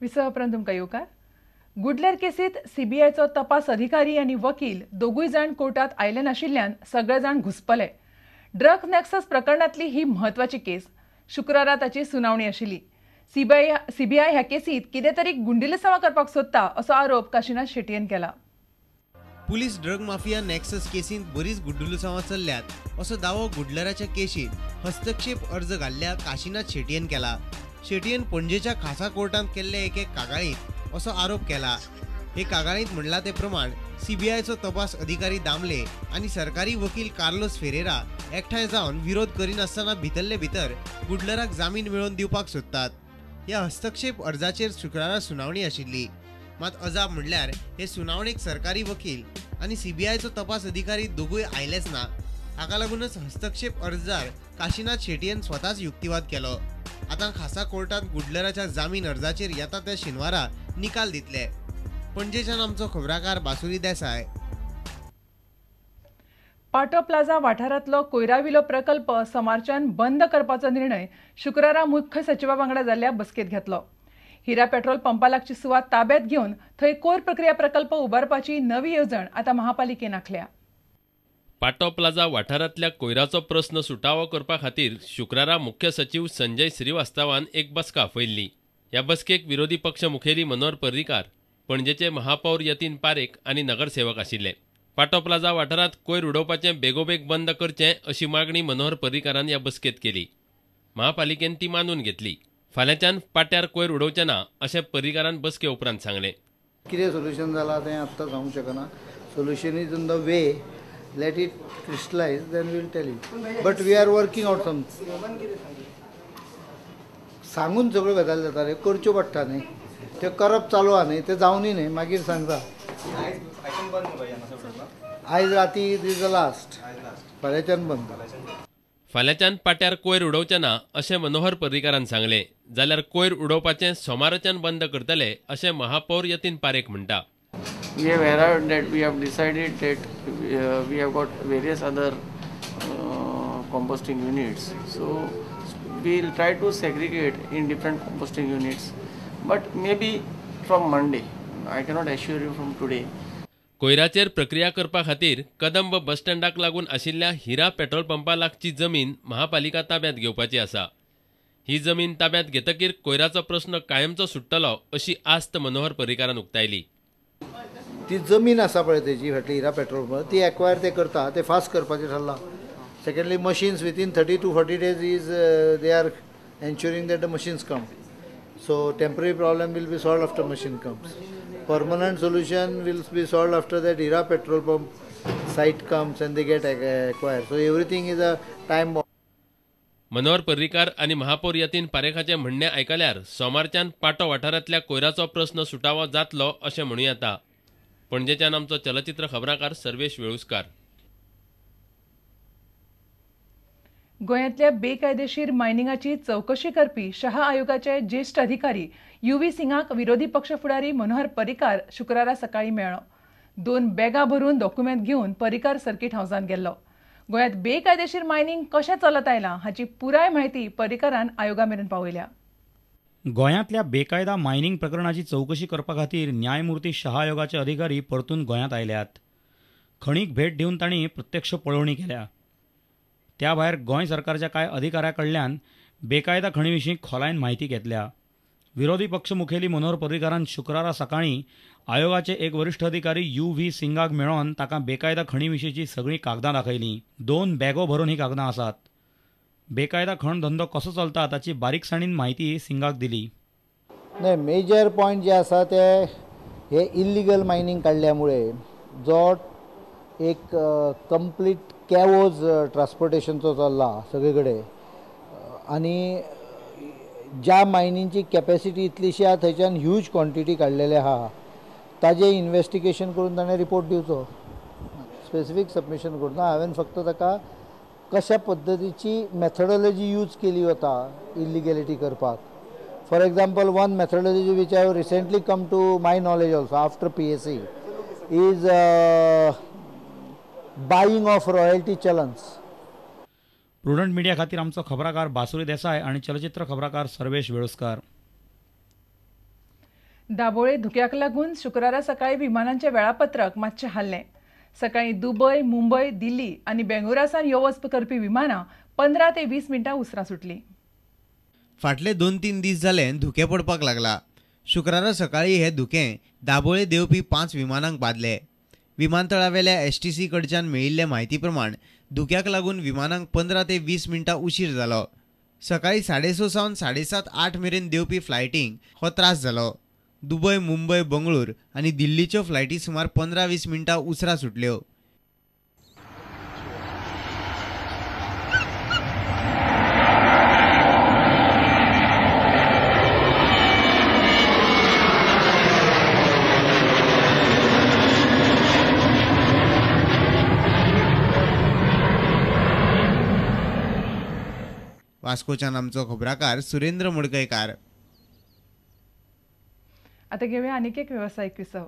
विसवा उपरांत तुमकां येवकार. गुडलर केसीत सीबीआयचो तपास अधिकारी आनी वकील दोगूय जाण कोर्टात आयले नाशिल्ल्यान सगळे जाण घुसपले. ड्रग नॅक्सस प्रकरणांतली ही म्हत्वाची केस. शुक्रारा ताची सुनावणी आशिल्ली. सीबीआय ह्या केसीत कितें तरी गुंडिलसांवां करपाक सोदता असो आरोप काशिनाथ शेटयेन केला. पुलीस ड्रग माफिया नॅक्सस केसींत बरीच गुड्डुलसांवां चल्ल्यात असो दावो गुडलराच्या केशींत हस्तक्षेप अर्ज घाल्ल्या काशिनाथ शेटयेन केला. शेटयेन पणजेच्या खासा कोर्टांत केल्ले एके कागाळींत असो आरोप केला. हे कागाळींत म्हणलां ते प्रमाण सीबीआयचो तपास अधिकारी दामले आनी सरकारी वकील कार्लोस फेरेरा एकठांय जावन विरोध करिनासतना भितरले भितर गुडलराक जामीन मेळोवन दिवपाक सोदतात. ह्या हस्तक्षेप अर्जाचेर शुक्रारा सुनावणी आशिल्ली. मात अजाप म्हणल्यार हे सुनावणेक सरकारी वकील आनी सीबीआयचो तपास अधिकारी दोगूय आयलेच ना. हाका लागूनच हस्तक्षेप अर्जदार काशिनाथ शेटयेन स्वताच युक्तिवाद केलो. आतां खासा कोर्टांत गुडलराच्या जामीन अर्जाचेर येता त्या शेनवारा निकाल दितले. पणजेच्यान आमचो खबराकार बासुरी देसाय. पाटो प्लाझा वाठारांतलो कोयराविलो प्रकल्प सोमारच्यान बंद करपाचो निर्णय शुक्रारा मुख्य सचिवा वांगडा जाल्ल्या बसकेंत घेतलो. हिरा पेट्रोल पंपा लागची सुवात ताब्यात घेवन थंय कोयर प्रक्रिया प्रकल्प उबारपाची नवी येवजण आतां महापालिकेन आंखल्या. पाटो प्लाझा वाठारांतल्या कोयराचो प्रस्न सुटावो करपा खातीर शुक्रारा मुख्य सचीव संजय श्रीवास्तवान एक बसका आपयल्ली. ह्या बसकेक विरोधी पक्ष मुखेली मनोहर पर्रीकार, पणजेचे महापौर यतीन पारेख आनी नगरसेवक आशिल्ले. पाटो प्लाझा वाठारांत कोयर उडोवपाचें बेगोबेग बंद करचें अशी मागणी मनोहर पर्रीकारान ह्या बसकेंत केली. महापालिकेन ती मानून घेतली. फाल्यांच्यान पाट्यार कोयर उडोवचें ना अशें पर्रीकारान बसके उपरांत सांगलें. कितें सोल्युशन जालां तें आत्तां सांगूंक शकना. Solution is in the way. Let it crystallize, then we will tell you. But we are working out some. सांगून सगळ्यो गजाली जाता रे, करच्यो पडटा न्ही. ते करप चालू आहा न्ही, ते जावनी न्ही, मागीर सांगता. आयज राती is the last, फाल्यांच्यान बंद. फाल्यांच्यान पाट्यार कोयर उडोवचें ना अशें मनोहर पर्रीकारान सांगलें. जाल्यार कोयर उडोवपाचें सोमाराच्यान बंद करतले अशें महापौर यतीन पारेख म्हणटा. We have arrived that we have decided that we have got various other composting units, so we will try to segregate in different composting units, but maybe from Monday. I cannot assure you from today. कोयराचेर प्रक्रिया करपा खातीर कदंब बस स्टँडाक लागून आशिल्ल्या हिरा petrol पंपा लागची जमीन महापालिका ताब्यांत घेवपाची आसा. ही जमीन ताब्यांत घेतकीर कोयराचो प्रस्न कायमचो सुट्टलो अशी आस्त मनोहर पर्रीकारान उक्तायली. ती जमीन आसा पळय तेजी फाटली हिरा पेट्रोल पंप, ती एक्वायर ते करता, ते फास्ट करपाचें ठरलां. Secondly, machines within 30 to 40 days is they are ensuring that the machines come. So temporary problem will be solved after machine comes. Permanent solution will be solved after that Hira petrol pump site comes and they get acquired. So everything is a time bomb. Manohar Parrikar आनी महापौर यतीन पारेखाचें म्हणणें आयकल्यार सोमारच्यान पाटो वाठारांतल्या कोयराचो प्रस्न सुटावो जातलो अशें म्हणूं येता. पणजेच्यान आमचो चलचित्र खबराकार सर्वेश वेळुस्कार. गोंयांतल्या बेकायदेशीर मायनिंगाची चवकशी करपी शहा आयोगाचे ज्येश्ठ अधिकारी युवी सिंगाक विरोधी पक्ष फुडारी मनोहर पर्रीकार शुक्रारा सकाळीं मेळ्ळो. 2 बॅगां भरून डॉक्युमेंट घेवन पर्रीकार सर्किट हावजांत गेल्लो. गोंयांत बेकायदेशीर मायनिंग कशें चलत आयलां हाची पुराय म्हायती पर्रीकारान आयोगा मेरेन पावयल्या. गोंयांतल्या बेकायदा मायनिंग प्रकरणाची चवकशी करपा खातीर न्यायमूर्ती शहा आयोगाचे अधिकारी परतून गोंयांत आयल्यात. खणीक भेट दिवन तांणी प्रत्यक्ष पळोवणी केल्या. त्या भायर गोंय सरकारच्या कांय अधिकाऱ्यां कडल्यान बेकायदा खणी विशीं खोलायेन म्हायती घेतल्या. विरोधी पक्ष मुखेली मनोहर पर्रीकारान शुक्रारा सकाळीं आयोगाचे एक वरिश्ठ अधिकारी you V सिंगाक मेळोवन ताका बेकायदा खणी विशींची सगळीं कागदां दाखयलीं. 2 बॅगो भरून हीं कागदां आसात. बेकायदा खण धंदो कसो चलता ताची बारीकसाणीन म्हायती सिंगाक दिली. न्हय, मेजर पॉयंट जे आसा ते हे इल्लिगल मायनींग काडल्या मुळे जो एक कंप्लीट कॅवोज ट्रान्सपोर्टेशनचो चल्ला सगळे कडेन, आनी ज्या मायनींगची कॅपेसिटी इतलीशी आहा थंयच्यान ह्यूज क्वॉन्टिटी काडलेले आहा, ताजें इन्वेस्टिगेशन करून ताणें रिपोर्ट दिवचो, स्पेसिफीक सबमिशन करून. हांवें फक्त ताका कशा पद्दतीची मेथडॉलॉजी यूज केली वता इल्लिगेलिटी करपाक. For example, one methodology which I have recently come to my knowledge also after PSC is buying of royalty challans. Prudent media खातीर आमचो खबराकार बासुरी देसाय आनी चलचित्र खबराकार सर्वेश वेळुस्कार. दाबोळे धुक्याक लागून शुक्रारा सकाळी विमानांचे वेळापत्रक मातशें हाल्लें. सकाळी दुबय, मुंबय, दिल्ली आनी बेंगळुरा सावन यो वच करपी विमानां 15 ते 20 मिनटां उसरां सुटलीं. फाटले 2-3 दीस जाले धुकें पडपाक लागला. शुक्रारा सकाळी हे धुकें दाबोळे देंवपी 5 विमानांक बादले. विमानतळावेल्या एसटीसी कडच्यान मेळिल्ले म्हायती प्रमाण धुक्याक लागून विमानांक 15 ते 20 मिनटां उशीर जालो. सकाळी 6:30 सावन 7:30-8 मेरेन देंवपी फ्लायटींक हो त्रास जालो. दुबय, मुंबय, बंगळूर आनी दिल्लीच्यो फ्लायटी सुमार 15-20 मिनटां उसरां सुटल्यो. वास्कोच्यान आमचो खबराकार सुरेंद्र मडकयकार. आता घेऊया आणखी एक व्यावसायिक विसव.